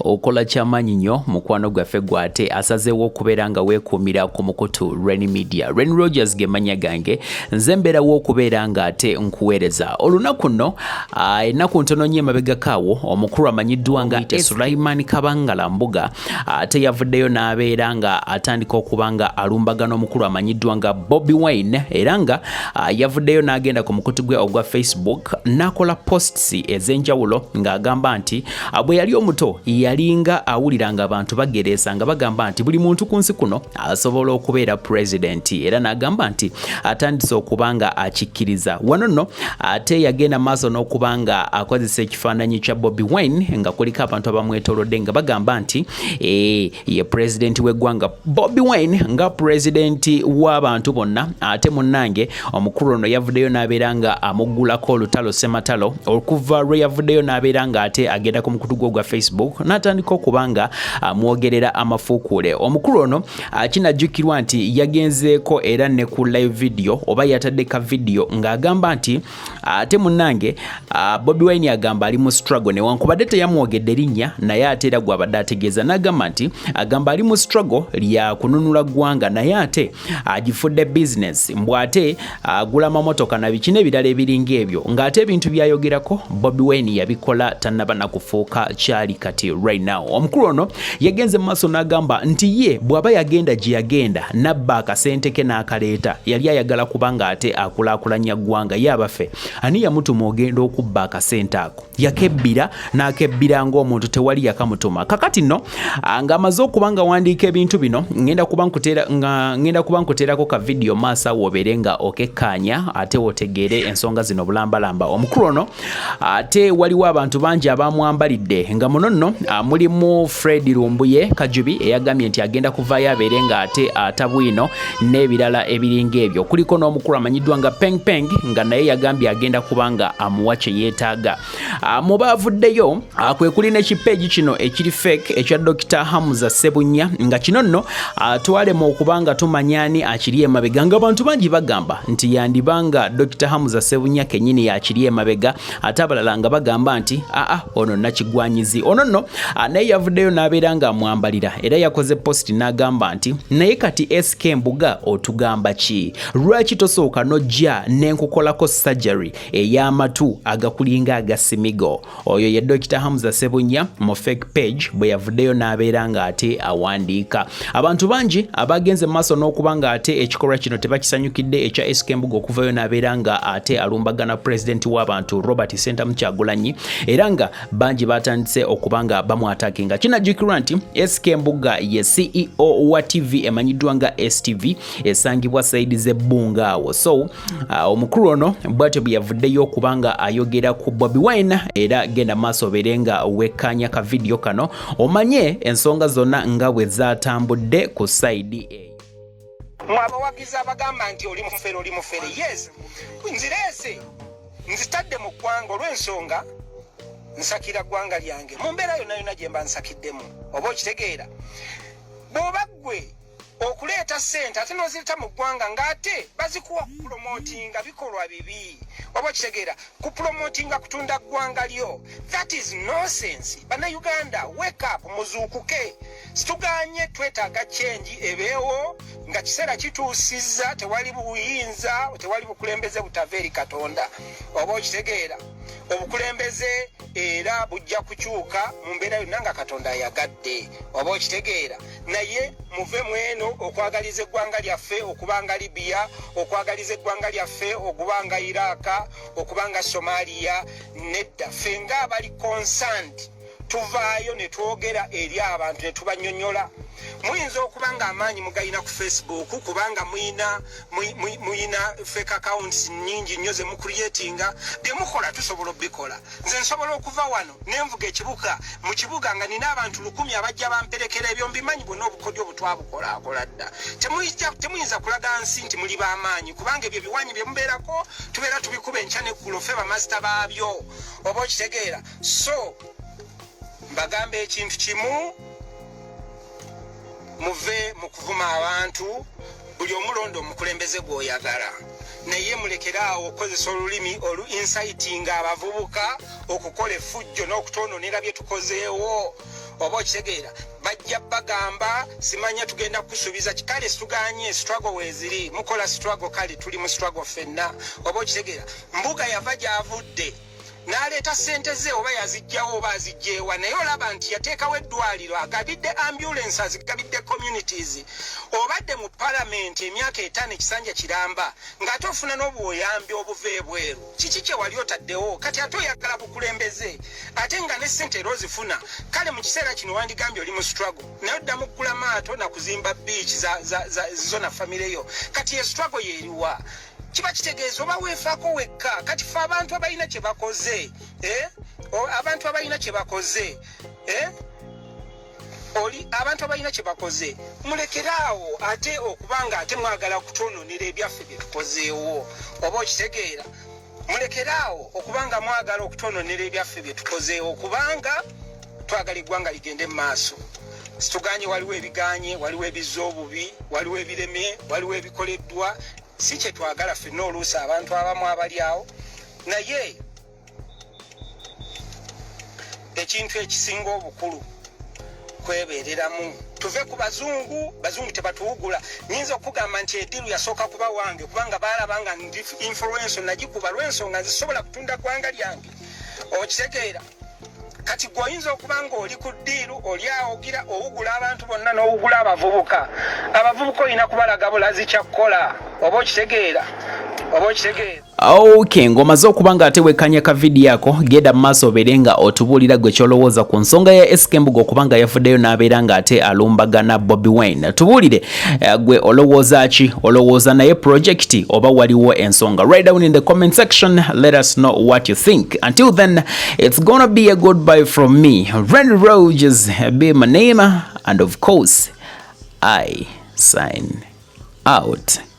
Okola kyamaanyi nnyo mukwano gwaffe gwate asazeewo okubeera nga weekuumira ku mukutu Ren Media. Ren Rogers ge mannya gange, nze mbeerawo okubeera nga ate nkuweereza. Olunaku nno ennaku ntono nnyo emabegako awo omukulu amanyiddwa nga Sulaiman Kabangala Mbuga ate yavuddeyo n'abeera nga atandika okuba nga alumbagana omukulu amanyiddwa nga Bobi Wine, era nga yavuddeyo n'agenda ku mukutu gwe ogwa Facebook n'akola posts ez'enjawulo ng'agamba nti bwe yali omuto yalinga awulira nga abantu bagereesa nga bagamba nti buli muntu ku nsi kuno asobola okubeera pulezidenti, era n'agamba nti atandise okuba nga akikkiriza. Wano nno ate yagenda maaso n'okuba nga akozesa ekifaananyi kya Bobi Wine nga kuliko abantu abamwetoolodde nga bagamba nti ye pulezidenti w'eggwanga Bobi Wine nga pulezidenti w'abantu bonna. Ate munnange omukulu ono yavuddeyo n'abeera nga amuggulako olutalo ssematalo okuva lwe yavuddeyo n'abeera nga ate agenda ku mukutu gwe ogwa Facebook n'atandika okuba nga amwogerera amafuukuule. Omukulu ono kinajjukirwa nti yagenzeeko era ne ku live video oba yatadde ka video ng'agamba nti ate munnange Bobi Wine agamba ali mu struggle, newankubadde teyamwogedde linnya, naye ate era gwabadde ategeeza n'agamba nti agamba ali mu struggle lya kununula ggwanga, naye ate agifudde business, mbu ate agula amamotoka na biki n'ebirala ebiringa ebyo, ng'ate ebintu byayogerako Bobi Wine yabikola tannaba na kufuuka kyali kati right now. Omukulu ono yagenze mu maaso n'agamba nti ye bw'aba yagenda gye yagenda n'abba akasente ke n'akaleeta, yali ayagala kuba ng'ate akulaakulanya ggwanga. Ye abaffe, ani yamutuma ogenda okubba akasente ako? Yakebbira n'akebbira ng'omuntu, tewali yakamutuma. Kakati nno ng'amaze okuba nga wandiika ebintu bino, ngenda kuba nkuteerako ka vidiyo maaso awo obeere nga okekkaanya ate otegeere ensonga zino bulambalamba. Omukulu ono ate waliwo abantu bangi abamwambalidde, nga muno nno mulimu Fred Lumbuye Kajubi eyagambye nti agenda kuvaayo abeere nga ate atabwino n'ebirala ebiringa ebyo. Kuliko n'omukulu amanyiddwa nga Peng Peng nga naye yagambye agenda kuba nga amuwa kye yeetaaga. Mu baavuddeyo kwe kuli n'ekipeegi kino ekiri fake ekya Dr. Hamza Ssebunya, nga kino nno twalema okuba nga tumanya ani akiri emabega, nga abantu bangi bagamba nti yandibanga Dr. Hamza Ssebunya kennyini yakiri emabega, ate abalala nga bagamba nti aa ono nakigwanyizi. Ono nno naye yavuddeyo n'abeera nga amwambalira, era yakoze post n'agamba nti naye kati SK Mbuga otugamba ki? Lwaki tosooka n'ojja nenkukolako surgery ey'amatu agakulinga agasimigo? Oyo ye Dr. Hamza Ssebunya mu fake page bwe yavuddeyo n'abeera ng'ate awandiika. Abantu bangi abagenze mu maaso n'okuba ng'ate ekikolwa kino tebakisanyukidde ekya SK Mbuga okuvayo n'abeera nga ate alumbagana pulezidenti w'abantu Robert Ssentamu Kyagulanyi, era nga bangi batandise okuba nga bamwatakinga. Kinajjukirwa nti SK Mbuga ye CEO wa TV emanyiddwa nga STV esangibwa saidi z'ebbunga awo. So omukulu ono bwatyo bwe yavuddeyo okuba nga ayogera ku Bobi Wine, era genda maaso obeere nga wekkaanya ka vidiyo kano omanye ensonga zonna nga bwe zaatambudde ku saidi eyo. Mwe abawagizi abagamba nti oli mufere, oli mufere, yes, nzireese nzitadde mu ggwanga olw'ensonga nsakira ggwanga lyange mu mbeera yonna yonna gye mba nsakiddemu. Oba okitegeera, bw'oba ggwe okuleeta ssente ate n'ozireta mu ggwanga ng'ate bazikuwa kupromotinga bikolwa bibi, oba okitegeera, kupromotinga kutunda ggwanga lyo, that is nonsense. Bannayuganda, wake up, muzuukuke. Situganye, twetaaga change ebeewo nga kiseera kituusizza. Tewali buyinza, tewali bukulembeze butava eri Katonda. Oba okitegeera, obukulembeze era bujja kukyuka mu mbeera yonna nga Katonda ayagadde. Oba okitegeera, naye muve mweno okwagaliza eggwanga lyaffe okubanga Libya, okwagaliza eggwanga lyaffe okubanga Iraka, okubanga Somalia. Nedda, ffe nga abali concerned tuvaayo ne twogera eri abantu ne tubanyonyola. Muyinza okuba nga amaanyi mugayina ku Facebook, kubanga muyina fake accounts nyingi nnyo ze mucreatinga. Bye mukola tusobola obikola. Nze nsobola okuva wano nenvuga ekibuga mu kibuga nga nina abantu 1000 abajja bamperekera. Ebyo mbimanyi bwonna, obukodyo butwabukolakola dda. Temuyinza kulaga nsi nti muli b'amaanyi, kubanga ebyo ebiwanyi bye mubeerako tubeera tubikuba enkya neggulo, ffe bamasita baabyo. Oba okitegeera? So mbagamba ekintu kimu, muve mu kuvuma abantu. Buli omulonda omukulembeze gw'oyagala, naye mulekeraawo okukozesa olulimi olu inciting abavubuka okukola effujjo n'okutwononera bye tukozeewo. Oba okitegeera, bajja bagamba simanya tugenda kukusuubiza. Kale situganye, struggle weeziri, mukola struggle, kale tuli mu struggle ffenna. Oba okitegeera, Mbuga yava gy'avudde n'aleeta ssente ze, oba yazijjawo oba azijjeewa, naye olaba nti yateekawo eddwaliro, agabidde ambulance, azigabidde communities. Obadde mu palamenti emyaka 5, ekisanja kiramba, ng'ate ofuna n'obuyambi obuva ebweru. Kiki kye wali otaddewo? Kati ate oyagala bukulembeze, ate nga ne ssente era ozifuna. Kale mu kiseera kino wandigambye oli mu struggle, naye oddamu kugula maato nakuzimba beach zo na famire yo. Kati e struggle yeeriwa? Kiba kitegeeza oba weefaako wekka. Kati fe abantu abalina kye bakoze, eh? Abantu abalina kye bakoze, eh? Oli abantu abalina kye bakoze, mulekeraawo ate okubanga ate mwagala kutwononera ebyaffe bye tukozeewo. Oba okitegeera, mulekeraawo okubanga mwagala okutwononera ebyaffe bye tukozeewo, kubanga twagala eggwanga ligende mu maaso. Situganye, waliwo ebiganye, waliwo ebizza obubi, waliwo ebiremye, waliwo ebikoleddwa si kye twagala ffenna. Oluusi abantu abamu abali awo, naye ekintu ekisinga obukulu kwebeereramu. Tuve ku bazungu, bazungu tebatuwugula. Nyinza okugamba nti e deal yasooka kuba wange, kubanga baalaba nga ndi influence, nagikuba lw'ensonga nzisobola kutunda ggwanga lyange. Okitegeera? Kati gwe oyinza okuba nga oli ku deal, oli awogira owugula abantu bonna n'owugula abavubuka. Abavubuka olina kubalaga bulazi kyakkola. Oba okitegeera? Oba okitegeera? Ok, ng'omaze okuba nga ate wekkanya ka vidiyo ako, genda mu maaso obeere nga otubuulira gwe kyolowooza ku nsonga ya SK Mbuga okuba nga yavuddeyo n'abeera nga ate alumbagana Bobi Wine. Tubuulire, gwe olowooza ki? Olowooza naye project oba waliwo ensonga? Write down in the comment section, let us know what you think. Until then, it's gonna be a goodbye from me. Randy Rogers be my name, and of course I sign out.